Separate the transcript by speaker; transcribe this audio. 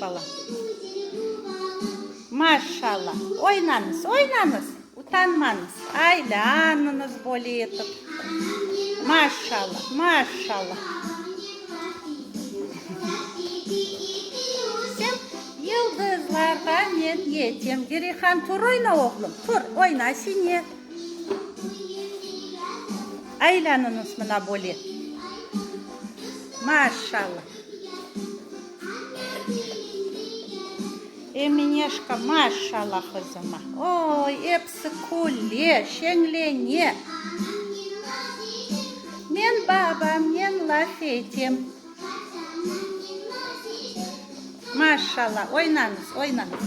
Speaker 1: Balam. Maşallah. Oynañız, oynañız. Utanmañız. Aylanıñız böyle etip. Maşallah, maşallah. Sen yıldızlarğa men yetem. Girihan, tur oyna, oğlum, tur, oyna sine. Aylanıñız mına böyle. Maşallah. Emineşka, maşallah qızıma. Oy, episi küle, şeñlene. Men babamnen laf etem. Maşallah, oynañız, oynañız.